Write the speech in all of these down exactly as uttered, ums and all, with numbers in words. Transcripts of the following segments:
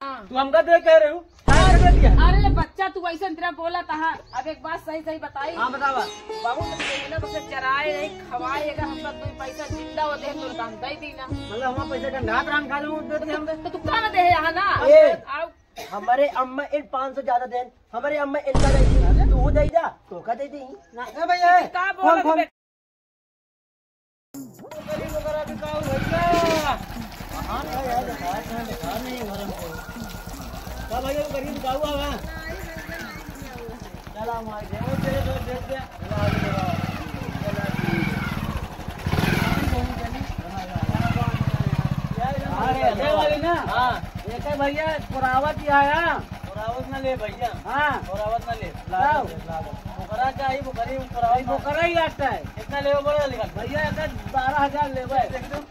हाँ। तू हमका दे कह रहे हो? हाँ, दे दिया। अरे बच्चा, तू ऐसे तेरा बोला तहा। अब एक बात सही सही बताई। हाँ, बतावा। बहुत मेहनत से चराए रही, खवाए, अगर हमका दो पैसा जिंदा हो दे तो हम दे दी ना। मतलब हमारा पैसा का नात राम खा लूं, दे दे हमके। तो तू का ना दे यहाँ ना? ए, आओ। हमारे अम्मा इन पाँच सौ ज्यादा देन, हमारे अम्मा इनका दे दी, तू दे जा, तो का दे दी? ना, ए भैया, ए, का बोलत फोन, फोन। बे- गरीब वगैरह भी का हो भैया? कहाँ का यार, दिखा, कहाँ दिखा नहीं है घर में। का भैया, वो गरीब का हुआ है? चला, हमारे घर में तेरे घर भेज दे। अरे, अरे वाली ना? हाँ। एक है भैया, पुरावत ही आया। पुरावत ना ले भैया। हाँ। पुरावत ना ले। लाओ। लाओ, लाओ। बोकरा चाहिए, बोकरी में पुरावत भाई, ना। बोकरा ही आता है। कितना लेबो बोला लिखा? भैया, एक बारह हजार लेबे। देख दो।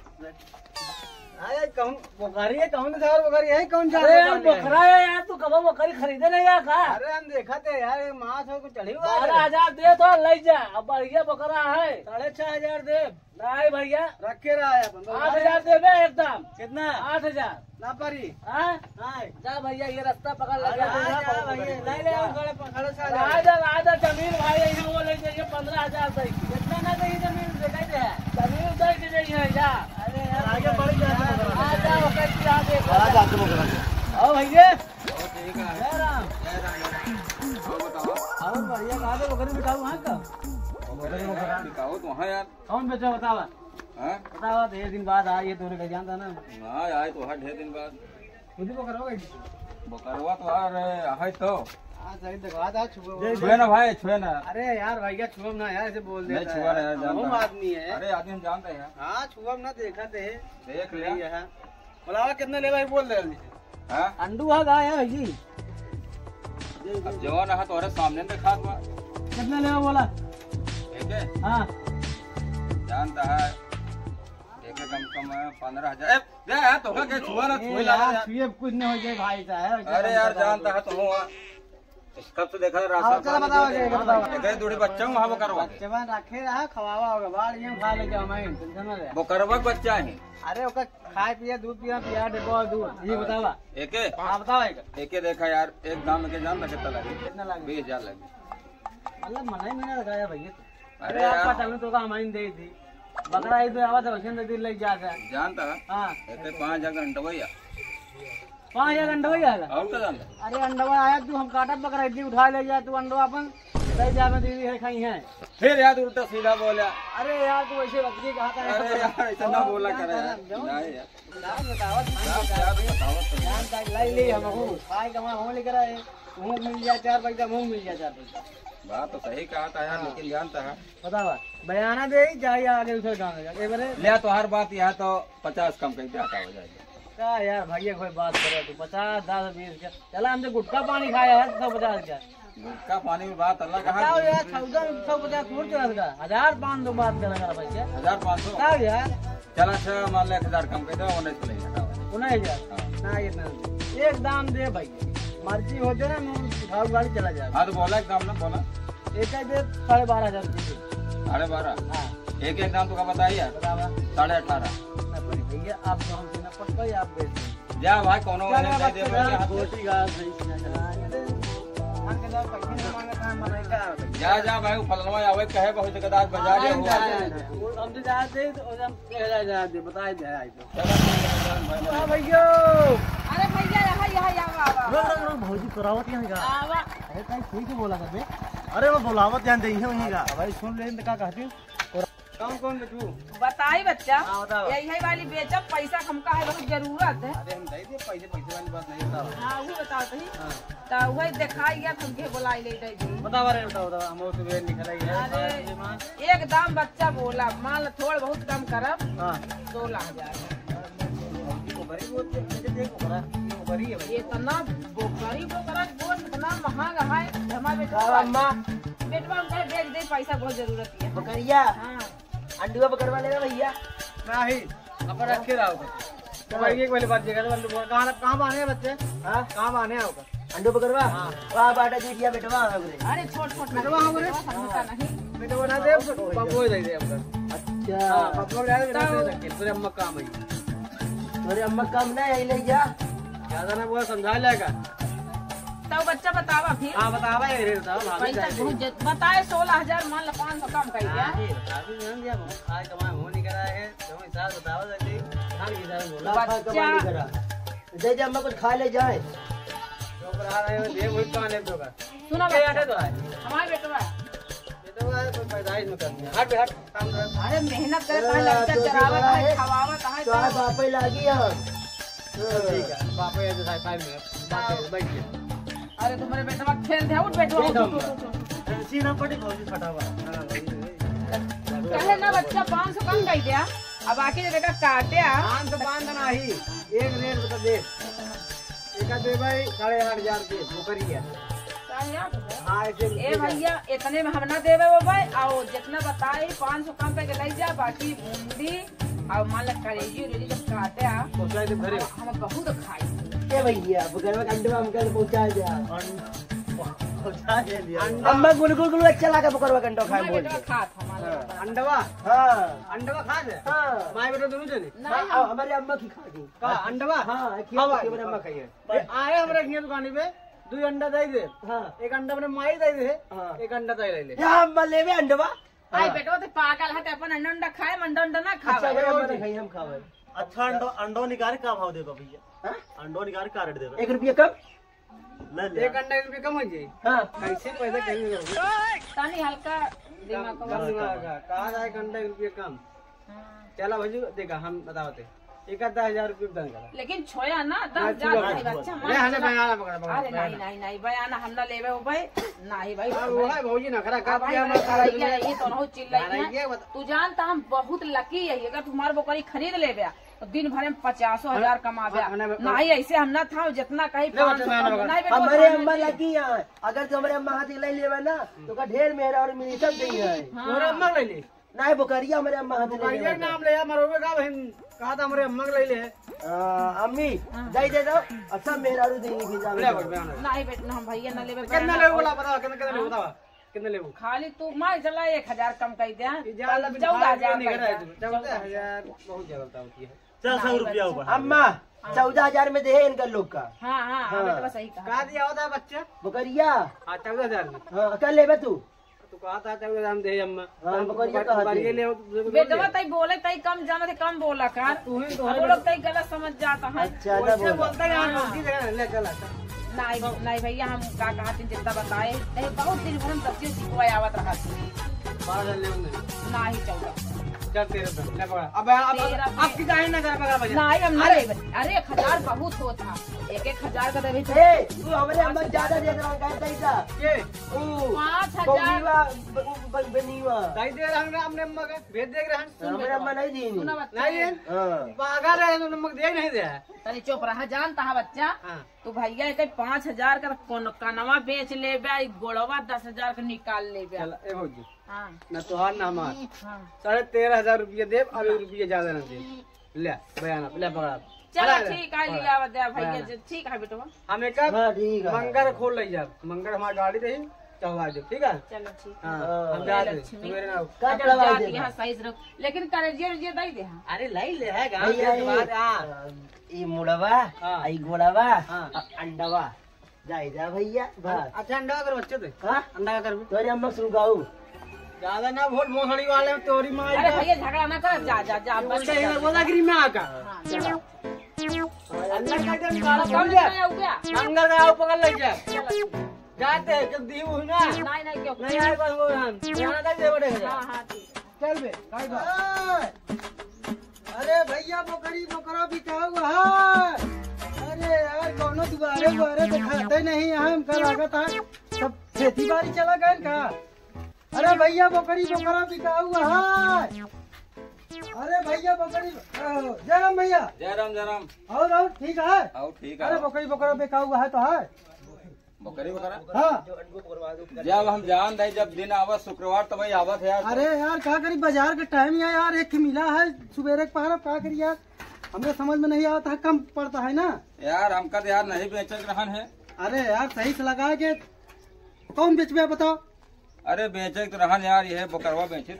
अरे, कहूँ बोकरी है, कहूँ ना सार बोकरी है, कौन सा अरे यार, बोकरा है? बोकरा है यार, तू कबो बोकरी खरीदे नहीं यार का? अरे, हम देखा थे यार, ये मांस हो कुछ चढ़ी हुआ है। बारह हजार दे तो ले जा, अब बढ़िया बोकरा है। साढ़े छह हजार दे। नहीं भैया। रख के रहा है अपन। आठ हजार देबे एकदम। कितना? आठ हजार। ना पारी। हाँ? नहीं। जा भैया, ये रास्ता पकड़ ले। अरे जा, जा भैया, नहीं ले, हम खड़े, खड़े से आ जाओ। राजा, राजा जमीन भाई, यही वो ले जाइए पन्द्रह हजार दे के। इतना ना दे, जमीन दे दे। जमीन दे के जाइए, जा। अरे यार, आगे बढ़ जा। आ जाओ, कैसे आ गए? आ जा, तुम लोग आ जाओ। आओ भैया। ओ, ठीक है। जय राम। जय राम, जय राम। और बताओ। और बढ़िया, कहाँ पे बकरी बिकाऊ वहाँ का? बकरी बिकाऊ तो वहाँ यार। कौन बेचा बतावा? हाँ? बतावा, ढेर दिन बाद आए, ये तोरे घर जानता ना। हाँ, आए तो हर ढेर दिन बाद। खुद ही बकरवा गई। बकरवा तो आ रहे, है तो। हाँ, सही दिखा था, छुए छुए ना भाई, छुए ना। अरे यार, भैया, छुअम ना यार, ऐसे बोल नहीं, देता छुआ है। ना यार, हम जानता है। आदमी है। अरे, आदमी हम जानते हैं। हाँ, छुअम ना, देखा थे। देख ले। सही है। बुलावा कितने ले भाई, बोल दे जल्दी। हाँ? अंडू आ गया है जी। अब जवान रहा तोहरे सामने देखात बा। कितना लेवा बोला? एक है? हाँ। जानता है, एक है कम से कम पन्द्रह हजार। ए, दे यार, तोहका के छुआ ना, ए छुए यार, लगा यार। छुए कुछ नहीं हो जाए भाई साहब। अरे यार, जानता है तुम हुआ। कब से देखा है रास्ता आओ, चला सामने बताओ, दे दे। आगे बताओ। एक है, दूढ़े बच्चा हूँ, हाँ, वो करवा दे। बच्चा बन रखे रहा, खवावा होगा, बाहर ये खा ले जाओ, मैं टेंशन ना ले। वो करवा के बच्चा है। अरे, ओकर खाए पिए, दूध पिया, पिया, डेबो दूध, ये हाँ। बतावा। एके? हाँ, बतावा एक। एके देखा यार, एक दाम के जान ना कितना लगे? कितना लगे? बीस हजार लगे। मतलब, मना ही नहीं लगा यार भैया। अरे अरे, यार। आपका चालू तो का हमारी दे दी। बकरा एक दो आवा था, वैसे दे दी, ले जा था। जानता है? हाँ। एके पाँच हजार का अंडवा ही आ। पाँच हजार अंडवा ही आएगा। और का जानता? अरे, अंडवा आया, तू हम काटा पकड़ा दी, उठा ले जा, तू अंडवा अपन ले जा, मैं दीदी है, खाई है। फिर यार, उल्टा सीधा बोला। अरे यार, तू ऐसे बकरी कहा था अरे यार। यार, ऐसा ना बोला करे यार। नहीं यार। यार, बतावत, यार, यार, बतावत तो जान तक लाई ले हम हूँ। खाए कमा हम लेकर आए। हूँ मिल जाए चार पैसा, हूँ मिल जाए चार पैसा। बात तो सही कहा था यार, हाँ। लेकिन जानता है। बतावा, बयाना दे ही जाए आगे दूसरे गाँव में जाके, बोले। ले तो हर बात यहाँ तो पचास कम कर दे, हटा हो जाएगा। का यार, भैया कोई बात करे तू, पचास, दस, बीस के। चला, हमसे गुटखा पानी खाया है, सौ पचास का। गुटखा पानी में बात अलग है। बताओ यार, चौदह सौ पचास थोड़ी चला सका, हजार पाँच सौ बात कर लगा भैया। हजार पाँच सौ? बताओ यार। चला, अच्छा, मान ले, एक हजार कम कर दो, उन्नीस सौ ले जा। उन्नीस हजार? हाँ। ना, ये ना। एक दाम दे भाई, मर्जी हो जाए ना, मैं उठाऊ गाड़ी चला जाए। हाँ, तो बोला एक दाम ना, बोला। एक ही दे, साढ़े बारह हजार रुपये। साढ़े बारह? हाँ। एक एक दाम तो का बताइए? बतावा। साढ़े अठारह। ना, पर भैया, आप तो हमसे ना पटवाइए, आप बेच दो। जा भाई, कोनो चल, वाले दे दे बच्चा, बोले, जा। हाथ में। जा, जा भाई, फलनवा आवे कहे, बहुत जगह आज बाजार हाँ, में हुआ। जा, जा, जा। वो हमसे जा दे, तो हम कह जा, जा दे, बताए दे, आए तो। चलो, हाँ भैया। अरे भैया, यहाँ, यहाँ, यहाँ, आवा, आवा। रुक, रुक, रुक, भौजी, तोरावत यहाँ का? आवा। अरे, कहीं ठीक ही बोला कर बे। अरे, वो बोलावत यहाँ दे, यहीं का। अब भाई, सुन ले, इनका कहती हूँ। कौन कौन बेचबू? बताई बच्चा। हाँ, बताओ। यही है वाली बेचब, पैसा हमका है बहुत जरूरत है। अरे हम दे दे पैसे, पैसे वाली बात नहीं बताओ। हाँ, वही बताओ तो ही। हाँ। तो वही दिखाई गया, तुमके बुलाई ले दे दी। बताओ, अरे बताओ, बताओ, हम तो वे निकल आई है। अरे, ये माँ। एक दाम बच्चा बोला, मान लो थोड़ा बहुत कम करब। हाँ। सोलह हजार। वो बड़ी बोलते हैं, मुझे देखो बड़ा, वो बड़ी है भाई। इतना बोकरी बोकरा बोल, इतना महंगा है, हमारे बेटवा हाँ, अम्मा। बेटवा हम कहे बेच दे, पैसा बहुत जरूरत है। बकरिया? हाँ। अंडुआ बकरवा लेगा भैया? नहीं, अपन रखे रहो। तो भाई, एक वाली बात देखा, तो अंडू बोल, कहाँ, कहाँ बांधे हैं बच्चे? हाँ? कहाँ बांधे हैं आपका? अंडू बकरवा? हाँ। वाह, बाटा दे दिया बेटवा, हाँ, बोले। अरे, छोट, छोट बेटवा, हाँ, बोले। बेटवा, समझता नहीं। बेटवा ना दे, बबुआ दे दे हमका। अच्छा। हाँ, बबुआ दे दे, बेटवा दे सके, तोरे अम्मा काम है। तोरे अम्मा काम ना है, ले जा। ज्यादा ना बोला, समझा लेगा। तब बच्चा बतावा फिर। हाँ, बतावा, ये रेट बतावा, भाभी पैसा चाहिए। बहुत जद-, बताए सोलह हजार, मान लो पाँच सौ कम कर दिया। हाँ, ये बताओ, ध्यान दिया, बहुत खाए कमाए हो नहीं करा है, तो हिसाब बतावा, जल्दी। ध्यान की तरह बोला। बच्चा। खाए कमाए नहीं करा। दे दे, अम्मा कुछ खा ले जाए। तो बता रहे हो, दे वही कहाँ ले दोगा? सुना ये बच्चा। आटे तो है। हमारे बेटवा। बेटवा है, तो पैदाइश में कर दिया। हट, हट, काम कर। अरे मेहनत करे, अरे, कहाँ लड़का तो चरावत है, है, खवावत है, तो तो आप बापे लागी हम। ठीक है, बापे ये तो साहब, साहब में, बापे बैठ गया। अरे तुम्हारे बेटवा खेल दे, उठ बेटवा, उठ, उठ, उठ, उठ। सीना पड़ी भौजी फटावा। हाँ, वही, वही। कहे ना बच्चा पाँच सौ कम कर दिया, अब आके जगह काटे आ। पाँच सौ पाँच सौ नहीं, एक रेट बता दे। एक दे भाई, साढ़े आठ हजार के बोकरी है। साढ़े आठ हजार? हाँ, ऐसे ए भैया, इतने में हम ना देवे वो भाई, आओ जितना बताए, पाँच सौ कम करके ले जा, बाकी मुंडी और मान ला करेजी उरेजी जब काटे आ, पहुँचाए दे घरे। हम, हम बहुत खाई। ए भैया, बकरवा का अंडवा हमका पहुँचा दे। अन-, पहुँचा दे दिया। अंडा। अम्मा गुलगुल गुलगुल अच्छा लगा बकरवा का अंडवा खाए हमारे बोल बेटवा के। खात हमारे हाँ। बेटवा। अंडवा? हाँ। अंडवा खा दे? हाँ। माई बेटा दोनों जने? नहीं, हाँ, हम हमारे अम्मा की खा गई। का अंडवा? हाँ, एक ही हाँ, हमारे अम्मा खाई है। ए, आए हमरे हियाँ दुकानी पे, दू अंडा दे दे। हाँ। एक अंडा अपने माई दे दे, हाँ। एक अंडा तय ले ले। या अम्मा लेवे अंडवा? आई हाँ। बेटवा, तो पागल है, तो अपन अंडा, अंडा खाए, अंडा, अंडा ना अच्छा, खावे। अगर हम नहीं खाई, हम खावे। अच्छा, अंडो, अंडो निकाल का भाव देबा भैया? हाँ? अंडो निकाल का रेट देबा? एक रुपया कम? ले ले। एक अंडा एक रुपया कम हो जाई। हाँ। कैसे पैदा करेंगे? तानी हल्का दिमाग का कम बात। दिमाग का। कहा जाए एक अंडा एक रुपया कम। हाँ। चला भाई, देखा, हम बतावते। एक आध हजार रुपये डन करा। लेकिन छोया ना, दस ना, हजार चलो, नहीं, बच्चा, ले, मान हले चला। बयाना पकड़ा, पकड़ा, अरे बयाना। नहीं, नहीं, नहीं, बयाना हम ना लेवे हो भाई। नहीं भाई, अब वो है, भौजी नखरा कर अब भाई, दिया, बड़े हमारे घर आइया, ये तो नहीं चिल्लाई घर है। आइया, बता। तू जानता, हम बहुत लकी है, अगर तुम्हारे बकरी खरीद लेवे, तो दिन भर में पचासो हजार हाँ, कमावे। हाँ, हाँ, हाँ। नहीं, ऐसे हम ना था, जितना कहीं ले, पाँच सौ बच्चा, कम, ना, ना, नहीं, बेटा, हमारे बता अम्मा दे। लकी है, अगर तू हमारे अम्मा हाथ ले लेवे ना, तो का ढेर मेहरा और मिली सब गई है। हाँ। तोरा अम्मा ले ले। नहीं, बोकरिया हमरे अम्मा हाथ ले बोकरिया लेबे। नाम ले, हमर होबे का बहिन, कहा था हमरे अम्मा के ले ले। आ, अम्मी, हाँ। जाई दे दो, अच्छा मेहरारू देंगे फिर जाओ। ले, ले, ले, ले। नहीं बेटा, हम भैया ना लेबे, कितना बयाना लेबे बोला, बताओ, कितना, कितना लेबे, हाँ। बताओ, कितना लेबे? खाली तू मार चला, एक हजार कम कर दे, ये ज्यादा भी चौदह हजार खाली नहीं कर दे। रहा है तू, चौदह हजार बहुत ज्यादा बताओ की है। चार सौ रुपया ऊपर। अम्मा, हाँ। चौदह हजार में दे इनका लोग का। हाँ, हाँ, हाँ, हाँ। बेटवा सही कहा। का दिया होता है बच्चा? बोकरिया। हाँ, चौदह हजार में। हाँ, का लेबे तू? तू कहा था, चल, हम दे अम्मा। हाँ, हम बकरिया बकरिया कहा दे। ले, दे, दे, दे। बेटवा तई बोले, तई कम जाना थे, कम बोला कर। तू ही तो अब है वो लोग बेटा। तई गलत समझ जाता है। अच्छा, ना वैसे बोला। बोलता है, यहाँ हाँ। गलती है, ले, चल, चल। नहीं, नहीं भैया, हम का कहा थे, जितना बताए, नहीं, बहुत दिन भर हम दसियो सिखवाए आवत रहा थी। बारह हजार ले उन्हें। नहीं, चौदह। चल, तेरह सौ, ले पकड़ा। अब, अब, तेरह अब, अब की जाए ना, कर पकड़ा भैया। नहीं, हम नहीं अरे। लेबे। अरे, एक हजार बहुत होता। एक एक हजार का देबे तो ए, तू हमरे अम्मा ज्यादा दे रहा है, कहता ही था। के? ऊ, पाँच हजार। बउनीवा, ब-, ब-, बनीवा। दाई दे रहन ना हमरे अम्मा के, भेज दे रहन। सुन हमरे बेटवा। अम्मा नहीं दी। सुना बच्चा। नहीं है? हाँ। पागल है, तो नमक दे नहीं दे। तनी चुप रहा, जानता है बच्चा। हाँ। तो भैया, एक पाँच हजार का कौन कनवा बेच लेबे, ई गोड़वा दस हजार का निकाल लेबे। चल, ए भौजी। हाँ। ना तोहार ना हमार। हाँ। साढ़े तेरह हजार रुपया देब, अब एक रुपया ज्यादा ना देब। ले, बयाना, ले पकड़ा। चलो, अरे, ठीक है, पकड़ा। लिया दे भैया, बयाना। जे ठीक है बेटवा। हम एक हाँ, ठीक है। मंगर खोल ले जाब। मंगर हमार गाड़ी रही, चढ़वा दे, ठीक है? चलो, ठीक है। हाँ, हाँ। हम जाते हैं, लक्ष्मी। सवेरे ना आओ। का हम चढ़वा जाते देना? हैं, सही से रहो। लेकिन करेजिया उरेजिया दे दे, हाँ। अरे, लाई ले है, गाँव भैया, के ये, बाद, हाँ। ई मुड़वा, हाँ। ई गोड़वा, हाँ। आ अंडवा। जाए जा भैया, बस। अच्छा, अंडा का कर बच्चे थे? हाँ? अंडा का कर? तोरे अम्मा सुलगाऊ। ज्यादा ना बोल, भोसड़ी वाले, तोरी माँ अरे का। भैया, झगड़ा ना कर, जा, जा, जा, तू बस उल्टा कर। ही बोला गिरी में आका। हाँ, चलो। अंडा का कर, निकाल, कौन समझ गया? है, हो गया? मंगल का आओ, पकड़ ले जा। चलो। जाते हैं, जब दी हुई ना। नहीं, नहीं, क्यों? नहीं आए, बस वो हम। यहाँ तक दे बड़े हो जा। हाँ, हाँ, ठीक है। चल बे, भाई बा। ए! अरे भैया, बोकरी बोकरा बिकाऊ है। अरे यार, कौनो दुआरे उआरे देखाते नहीं है, हमका लागत है सब खेती बाड़ी चला गए का। अरे भैया, बोकरी बोकरा बिकाऊ है। अरे भैया, बोकरी, ओ, जय राम भैया। जय राम, जय राम। और, और ठीक है? और ठीक है। अरे बोकरी बोकरा बिकाऊ है तो है। बकरी बकरा? हाँ। जब हम जान रहे, जब दिन आवत शुक्रवार, तब ही आवत है यार। अरे यार, का करी, बाजार का टाइम है यार, एक मिला है सुबेरे के पहर, अब का करी यार, हमरे समझ में नहीं आवत है, कम पड़ता है ना। यार, हमका तो यार नहीं बेचे के रहन है। अरे यार, सही से लगा के कौन बेचबे बताओ? अरे बेचे के तो रहन यार, ये बकरवा बेचे।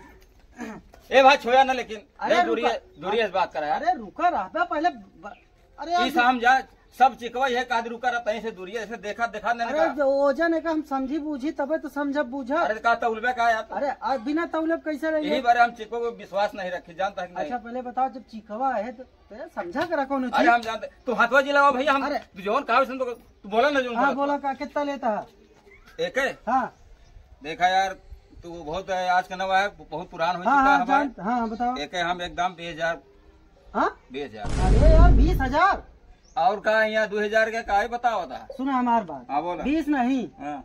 ए भाई, छोया ना, लेकिन अरे नहीं, दूरी रुका। है, दूरी है, बात करा यार। अरे रुका, रहबे पहले ब-, अरे यार, ई शाम जा, सब चिकवा यह कहा रुका रहता है, इसे दूरिया, इसे देखा, देखा नहीं अरे, का। जो ओजन है का हम समझी बूझी, तबे तो समझब बूझब। अरे, का तौलबे का यार? अरे, आ, बिना तौले कैसे रहिए? यही बारे हम चिकवा को विश्वास नहीं रखे, जानता है कि नहीं? अच्छा, पहले बताओ, जब चिकवा है तो, तो यार समझा करा कौन अरे, चीज? हम जानते, तू हाथवा जिलावा भैया, हम अरे। तू जौन कहा, सुन तो, तू बोला ना जौन हाँ, बोला बोला तू। का, कितना लेता है? एक है? हाँ। देखा यार, तू बहुत है, आज का नवा है, बहुत पुरान हो हाँ, चुका हाँ, है हमारे। जान-, हाँ, हाँ, बताओ। एक है, हम एकदम बीस हजार। हाँ? बीस हजार। अरे यार, बीस हजार? और का, यहाँ दो हजार के का ही बतावा था? सुना हमार बात। हाँ, बोला। बीस नहीं। हाँ।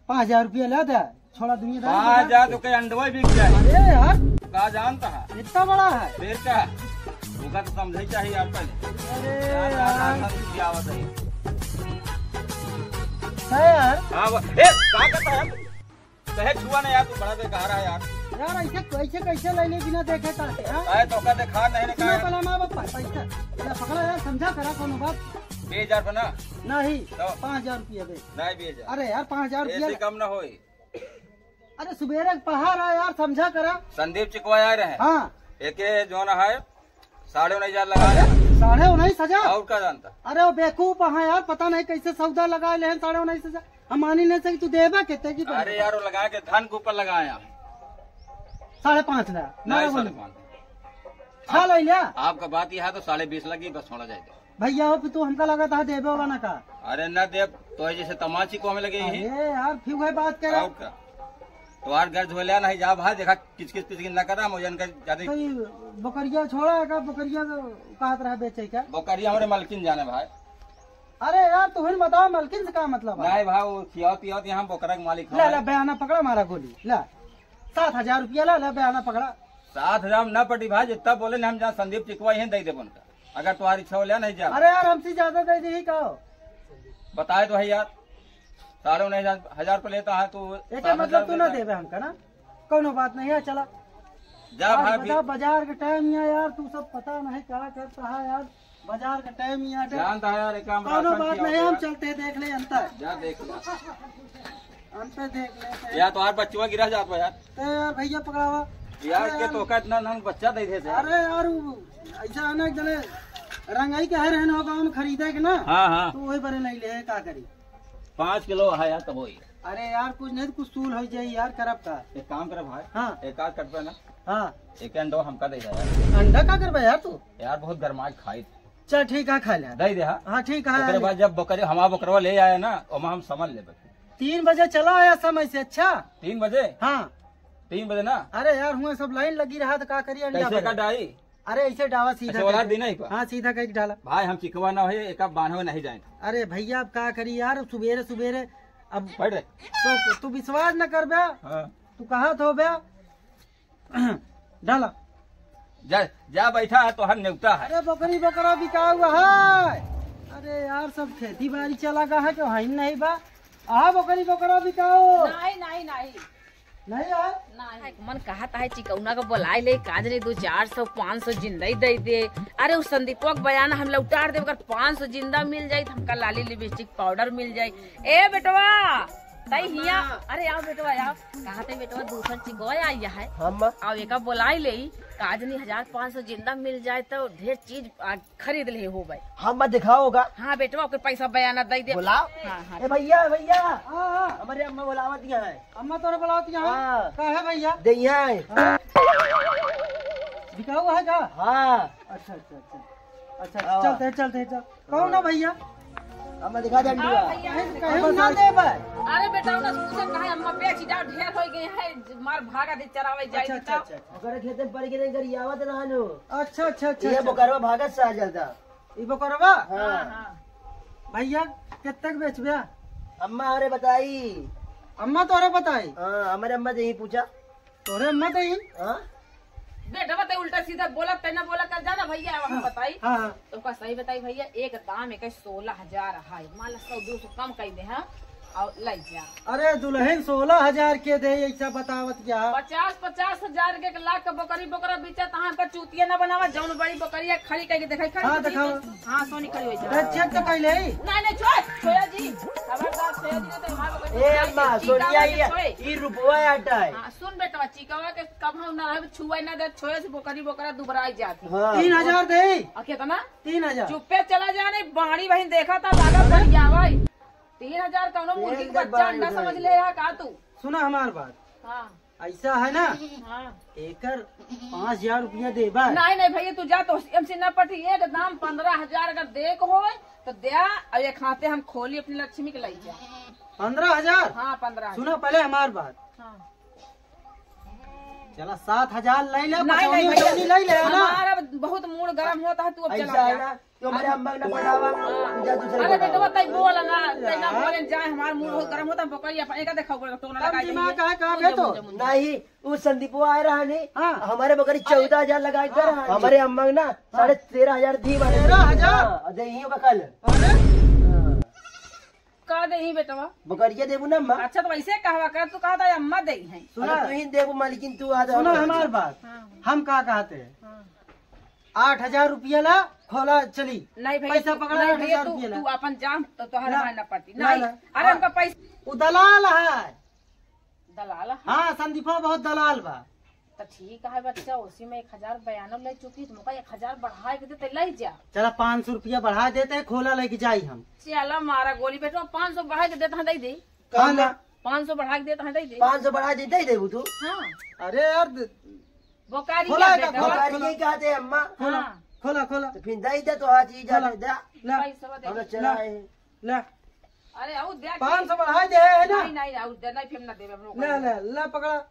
पाँच हजार रुपया ला दे, छोड़ा दुनिया दारी पाँच हजार बता। तो के अंडवा बिक जाए। अरे यार। का जानता है? इतना बड़ा है। फिर का? ओका तो समझे चाहिए यार पहले। अरे यार, यार। राशन की आवत है। है यार। हाँ, वो, ए, का करता है? कहे छुआ ना यार, तू बड़ा बेकार है यार। यार, ऐसे, ऐसे कैसे ले ले बिना देखे ताके, हाँ? अरे, तो का देखा नहीं ने इतना कहा। बड़ा माँ बाप पैसा। अरे, पकड़ा यार, समझा करा कोनो बात। बीस हजार बना। नहीं, तो? पाँच हजार रुपया दे। नहीं, बीस हजार। अरे यार, पाँच हजार रुपया ऐसे ले। कम ना होई। अरे, सुबेरे के पहाड़ है यार, समझा करा। संदीप चिकवा आ रहे हैं। हाँ। एके जौन है, साढ़े उन्नीस हजार लगा रहे हैं। साढ़े उन्नीस हजार? और का जानता? अरे, वो बेवकूफ है यार, पता नहीं कैसे सौदा लगा ले हैं, साढ़े उन्नीस हजार। हम मानी नहीं सकी, तू देबा कितने की पड़ी? अरे यार, वो लगा के धन के ऊपर लगाया। साढ़े पाँच लाख। नहीं, मारा साढ़े बोली। पाँच। खा ले लिया। आपका बात यह है तो साढ़े बीस लगी, बस छोड़ा जाए तो। भैया हो, तू हमका लगा था देबे वाला ना का? अरे ना देब, तो जैसे तमाची को हमें लगे ही। अरे यार, फिर वही बात करे। और का? तो यार घर धोले नहीं जा भाई, देखा किच किच पिच ना करा, मुझे इनका ज्यादा तो ये बकरिया छोड़ा है का? बकरिया तो कहत रहा बेचे क्या? बकरिया हमारे मालकिन जाने भाई। अरे यार, तू ही बताओ, मालकिन से का मतलब है? नहीं भाई, वो खियावत पियावत यहाँ बोकरा के मालिक ला, हमारे। ला, बयाना पकड़ा, मारा गोली, ला। सात हजार रुपया ला, ला, बयाना पकड़ा। सात हजार में ना पटी भाई, जितना बोले ना हम जहाँ संदीप चिकवा ही दे देबो उनका। अगर तुम्हारी इच्छा हो, ले नहीं जा। अरे यार, हमसे ज्यादा दे दी का हो? बताए तो है यार, साढ़े उन्नीस हजार, हजार पे लेता है तू, एक सात हजार मतलब तू ना देता है। देबे हमका ना, कोनो बात नहीं है, चला। जा आज भाई, बता, फिर। बाजार के टाइम यहाँ यार, तू सब पता नहीं क्या करता है यार, बाजार के टाइम यहाँ पे। जानता है यार, एक काम कोनो राशन बात की नहीं, आवत हम है। चलते हैं, देख ले अंतर। जा देख ले। अंतर देख ले। या तो यार बच्चवा गिरा जात बा यार। तो यार भैया पकड़ावा। यार अरे के यार। तो का इतना नाम बच्चा दे दे से। अरे यार, वो ऐसा है ना, एक जने रंगाई के है रहन हो गाँव में खरीदे के ना। हाँ, हाँ। तो वही बरे नहीं ले, का करी? पाँच किलो है यार, तब वही। अरे यार, कुछ नहीं तो कुछ तूल हो जाई यार, करब का? एक काम करे भाई। हाँ। एक आध कट पे ना। हाँ। एक अंडो हमका दे दे यार। अंडा का करबे यार तू? यार बहुत गरमाए खाई। चल ठीक है, खा ले। दे दे, हाँ। हाँ, ठीक है, ओकरे ले। बाद जब बकरी, हमारा बकरवा ले आया ना, ओमा हम समझ लेबे। तीन बजे चला आया समय से, अच्छा। तीन बजे? हाँ। तीन बजे ना? अरे यार, हुआ सब लाइन लगी रहा तो का करी, अंडा कैसे बने। का डाई? अरे ऐसे डावा सीधा अच्छा, वाला करके। दिन है का? हाँ, सीधा करके डाला। भाई, हम चिकवा ना होए, एक बांधवे नहीं जाए। अरे भैया, अब का करी यार, सुबेरे सुबेरे अब बैठ रे। तो तू विश्वास न करबे, हाँ। तू कहा तो बे, डाला। जा, जा बैठा है, तोहर नेवता है। अरे बकरी बकरा बिकाऊ है। अरे यार, सब खेती बाड़ी चला गा है, क्यों है नहीं बा? आ बकरी बकरा बिकाऊ। नहीं, नहीं, नहीं। नहीं यार। नहीं। मन कहा था है चिकौना को बुलाए ले, काज नहीं दो चार सौ, पाँच सौ जिंदा ही दे दे। अरे उस संदीपवा के बयाना हम लौटार दे, अगर पाँच सौ जिंदा मिल जाई तो हमका लाली लिपस्टिक पाउडर मिल जाई। ए बेटवा, तई हिया। अरे आओ बेटवा, आओ। कहा थे बेटवा, दूसर चिकवा आई है। हाँ, माँ। आओ एका बुलाई ले, काजनी हजार पाँच सौ जिंदा मिल जाए तो ढेर चीज, आ, खरीद ले हो भाई। हाँ, माँ, दिखाओ होगा। हाँ बेटवा, ओके पैसा बयाना दे दे। बुलाओ। हाँ, हाँ। ए भैया, भैया। हाँ, हाँ। हमारे अम्मा बुलावत यहाँ है। अम्मा तोरे बुलावत यहाँ है? हाँ। का है भैया? दे यहाँ है। हाँ। बिकाऊ है का? हाँ। अच्छा, अच्छा, अच्छा। अच्छा, हाँ। चलते हैं, चलते हैं, चल। कौन है भैया? हम दिखा दे अंडुआ। हाँ, भैया। कहीं, कहीं ना दे भाई। अरे बेटा, उन्हें पूछे कहे, अम्मा बेच जाओ, ढेर हो गए हैं, मार भागा दे, चरावे जाए अच्छा, अच्छा, बेटा। अच्छा, अच्छा। ओकरे खेते में पड़ के नहीं गरियावत रहनु। अच्छा, अच्छा, अच्छा, ये अच्छा। बोकरवा भागत से आ जाता। ई बोकरवा? हाँ। हाँ, हाँ। भैया, कितने के बेचबे? अम्मा अरे बताई। अम्मा तोरे बताई? हाँ, हमारे अम्मा से ही पूछा। तोरे अम्मा तो ही? हाँ? बेटा, बताई, उल्टा सीधा बोला, तैना बोला, कर जाना भैया, अब हम हाँ, बताई। हाँ, हाँ। तो का सही बताई भैया, एक दाम एक सोलह हजार है, मान ला सौ दो सौ कम कर दे, हाँ? और ले जा। अरे दुल्हन, सोलह हजार के दे, ऐसा बतावत क्या? पचास, पचास हजार के एक लाख का बकरी बकरा बेचा, तो हमका चूतिया ना बनावा, जौन बड़ी बकरी है, खड़ी करके देखा, खड़ी हाँ, करके दिखाओ। देखा। हाँ, सोनी खड़ी हो जा। अरे चेक तो कर ले। नहीं, नहीं, छोड़, छोया जी, खबरदार, छोया जी, नहीं तो हमारे बकरी ए अम्मा, सोनिया, ये, छोड़े। ई रुपवा आटा है। हाँ, सुन बेटवा, चिकवा के कब हम ना छुआ ना दे, छोए से बोकरी बोकरा दुबराई जाती। हाँ। तीन हजार दे। और कितना? तीन हजार। चुप्पे चला जा, नहीं बाड़ी बहिन देखा था, लागत बन जावा। तीन हजार कौनो मुर्गी के बच्चा अंडा समझ ले रहा का तू? सुना हमार बात। हाँ। ऐसा है ना? हाँ। एकर पाँच हजार रुपया देबा। नहीं, नहीं भैया, तू जा तो एम से ना पटी, एकदम पन्द्रह हजार अगर दे को होए, तो द्या, और एक हाथे हम खोली अपनी लक्ष्मी के लाई जा। पन्द्रह हजार? हाँ, पन्द्रह हजार। सुना पहले हमार बात। हाँ। चला, सात हजार ले ले, नहीं, पचौनी नहीं भैया, उचौनी ले ले, है ना? हमारा बहुत मूड गरम होता है, तू अब ऐसा चला है जा। ना? तो हमारे अम्मा ना पटावा, हाँ। जा दूसरे अरे पटावा। बेटवा, तै बोल ना, तै ना हाँ। बोले जाए, हमार मूड बहुत गरम होता है, बकरी अपन एका देखा, टोना कम लगा दिमाग देंगे। है, कहाँ मुझे, पे तो? मुझे, मुझे। नहीं, वो संदीपो आए रहा नहीं, हाँ। हमारे बकरी चौदह हजार लगा के हाँ। रहा, हमारे अम्मा ना हाँ। साढ़े तेरह हजार दी बाटे। तेरह हजार? हाँ, दे ही बकल। अरे? हाँ। का दे ही बेटवा? बकरिया देबू ना अम्मा? अच्छा, तो वैसे कहवा कर, तू कहा था अम्मा दे ही है। सुना। अरे तू ही देबू मालकिन, तू आ जा। सुना हमार बात। हाँ। हम का कहते हैं? हाँ। आठ हजार रुपया ला, खोला चली। नहीं भैया, पैसा तू, पकड़ा, नहीं भैया, आठ हजार तू, रुपया ला। तू अपन जा, तो तोहर ला, हमार ना पड़ती। ला, नहीं, ला। अरे हाँ। हमका पैसा वो दलाल है। दलाल है? हाँ, संदीपवा बहुत दलाल बा। तो ठीक है बच्चा, उसी में एक हजार बयानो ले चुकी, तुमका एक हजार बढ़ाए के देते, ले जा। चला, पाँच सौ रुपया बढ़ा देते, खोला लेके जाई हम। चला मारा गोली बेटवा, पाँच सौ बढ़ा के देता है, दे दे। कहाँ हाँ, बा? पाँच सौ बढ़ा के देता है, दे दे। पाँच सौ बढ़ा दे, दे देबू तू? हाँ। अरे यार, द-, बोकारी खोला क्या है बेटा? बोकारी के कहते हैं, अम्मा? खोला, हाँ। खोला, खोला। तो फिर दे दे तो हाथ ही खोला। जाते, दे। ला। पैसा दे। हम लोग चला ला। आए। ला। अरे, आऊ दे। पाँच सौ बढ़ा दे, है ना? नहीं, नहीं, आऊ दे, नहीं, फिर ना देबे, हम लोग ला, नहीं। ला, ला, पकड़ा।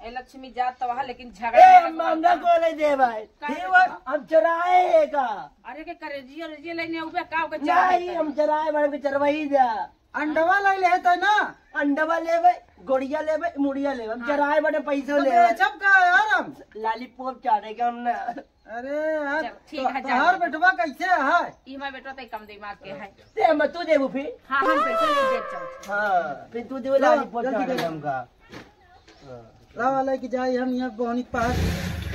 ए, लक्ष्मी जात तो वहाँ, लेकिन झगड़ा ए, मत अम्मा, हम ना कर। बोले दे भाई। काहे ठीक बा? हम चोराए है का? अरे, के करेजिया, रेजिया लेने आऊ बे, का ओके नहीं, चोराए हम चोराए, भाई, के चोरवाई जा। अंडवा ले ले तो ना। अंडवा लेबे, गोड़िया लेबे, मुड़िया लेबे। हम हाँ। चराए बटे पैसो तो लेबे। बेचब का यार हम? लॉलीपॉप चाटेगा हम ना। अरे यार, चल, ठीक तो, है, तोहार जाने दे। बेटवा कैसे है? ई हमार बेटवा तो कम दिमाग के है। ते हम तू देबू फिर? हाँ, हम पैसे नहीं दे चल। हाँ, फिर तू देबू लो, लॉलीपॉप जल्दी चाटेगा दे। हमका। लावा लेके जाई हम यहाँ बोहनी के पास।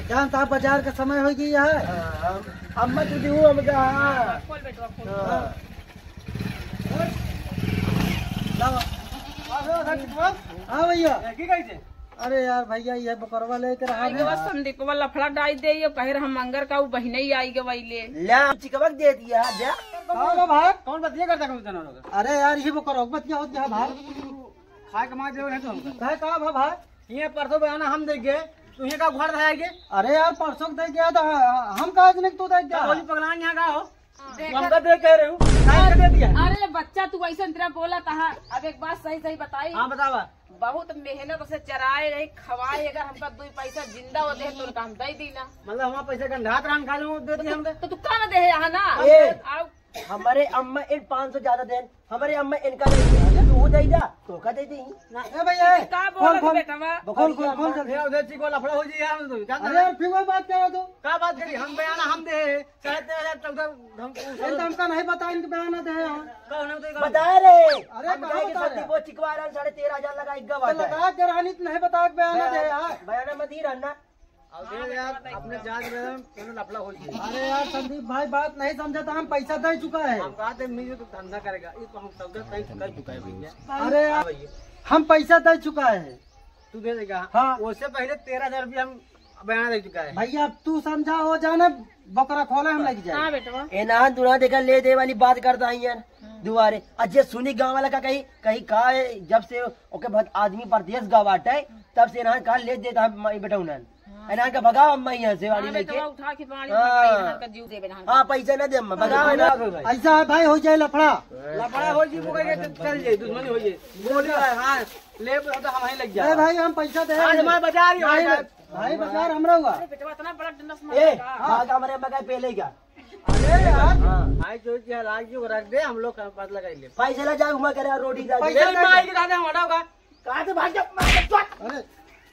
जान साहब, बाजार का समय हो गई है। हाँ, हम, अम्मा तू देऊ हमका, हाँ। खोल बेटवा, खोल। हाँ। लावा। हाँ भैया। अरे यार भैया, ये बकरवा लेके रहा अरे है। बस संदीपवा लफड़ा डाई दे, ये कहे रहा मंगर का, वो बहिने ही आई गवाई ले। ला, चिकवा के दे दिया, जा। कौन बा भाई? कौन बतिया करता कौन जना लोग? अरे यार, ये बकरवा बतिया होत गया भाई। खाए के मार देवे नहीं तो हमका। कहे का भा भाई? ये परसों बयाना हम देख गए, तू ये का घर रह गए? अरे यार, परसों देख गया था, हम कहा नहीं तू देख गया। होली पगलान यहाँ का हो? देख। तू हमका दे कह रहे हो? काहे के दे दिया? अरे बच्चा, तू ऐसे तेरा बोला था। अब एक बात सही सही बताई। हाँ, बतावा। बहुत मेहनत से चराए रही, खवाए, अगर हमका दो पैसा जिंदा होते हैं तो हम दे दी ना। मतलब हमारा पैसा गंधात रहन खा लो, दे दिया हमका। तो तू का ना दे यहाँ ना? ए, आओ। हमारे अम्मा इन पाँच सौ ज्यादा देन, हमारे अम्मा इनका दे दिया, तू दे जा, तो का दे दी? ना। ए भैया, ए, का खोल, बोलत खोल। बेटवा? खोल, खोल, खोल, खोल। ये उधर जी को लफड़ा हो जी यार, तू जानता अरे है? यार, फिर वही बात कह रहा तू। का बात करी? हम बयाना हम दे, साढ़े तेरह हजार चौदह, हम ए, तो हमका नहीं बता, इनके बयाना दे हम। का होने तो बता रे। अरे, हम कहाँ कहे कि बता रहे? संदीप वो चिकवा रहा, साढ़े तेरह हजार लगा, एक गवा तो है। लगा के रहनी तो नहीं बता के बयाना दे यार। बयाना मत ही रहना। अरे यार, अपने जात में कोनो लफड़ा हो जाए। अरे यार संदीप भाई, बात नहीं समझा था, हम पैसा दे चुका है। हम कहा थे मिल तो धंधा करेगा, ये तो हम सौदा तय कर चुका है भैया। अरे यार, हाँ भैया। हम पैसा दे चुका है। तू दे देगा? हाँ। उससे पहले तेरह हजार रुपया हम बयाना दे चुका है। भैया अब तू समझा, हो जाने बकरा खोले हम लेके जाए। हाँ बेटवा। ए ना दुना देखा ले दे वाली बात करता है यार। हाँ। दुआरे अजय सुनी गाँव वाला का कहीं, कहीं का है, जब से ओके बहुत आदमी परदेश गवा बाटे, तब से इन्हां कहा ले देता हम माई बेटा उन्हन। हाँ। इन्हां का भगाओ अम्मा यहाँ से वाली हाँ, लेके। बेटवा उठा के पानी हाँ। भगाई, इन्हां का जीव देबे, इन्हां का। हाँ, पैसा ना दे अम्मा, भगाओ ना। ऐसा है भाई, हो जाए लफड़ा। लफड़ा हो जी, मुका के चल जाए, दुश्मनी हो जाए। बोल रहा है, हाँ, ले तो हम ही लग जाए। अरे भाई, हम पैसा दे। आज हमारे बाजार ही भाई, होगा। भाई, बाजार हमरा हुआ। अरे बेटवा, इतना बड़ा डंडा से ए, मारेगा। हाँ, तो हमारे अम्मा का पहले ही क्या? अरे यार। हाँ। भाई जो जी लाग जी, वो रख दे, हम लोग का बात लगाई ले। पैसा ला जाए, घुमा करे रोटी दा। पैसा ए, ना माई दे। के दादा हमारा होगा। कहाँ से भाग जा, मार के चोट। अरे,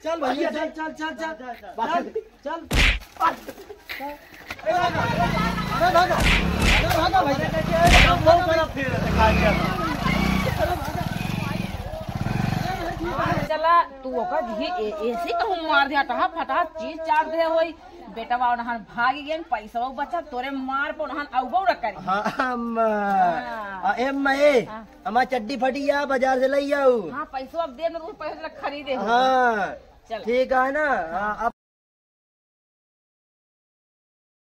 चल भैया, चल, चल, चल, चल। भाग। चल, चल। अरे भागा, अरे भागा भैया। बहुत बड़ा फिर है, खा लिया। चला, तू ओकर घी ए-, ऐसे कहूँ मार दिया, टहा फटा चीज चार दे होई। बेटवा ओनहन भाग गए, पैसवा बचा, तोरे मार पे ओनहन अउबो न करी। हाँ, अम्मा। हाँ। आ, ए अम्मा, ए, हाँ। हमार चड्डी फटी है, बाजार से लई आऊ। हाँ, पैसवा अब दे, मैं तुमको पैसा खरीदे हो। हाँ। चला। ठीक है ना? हाँ, अब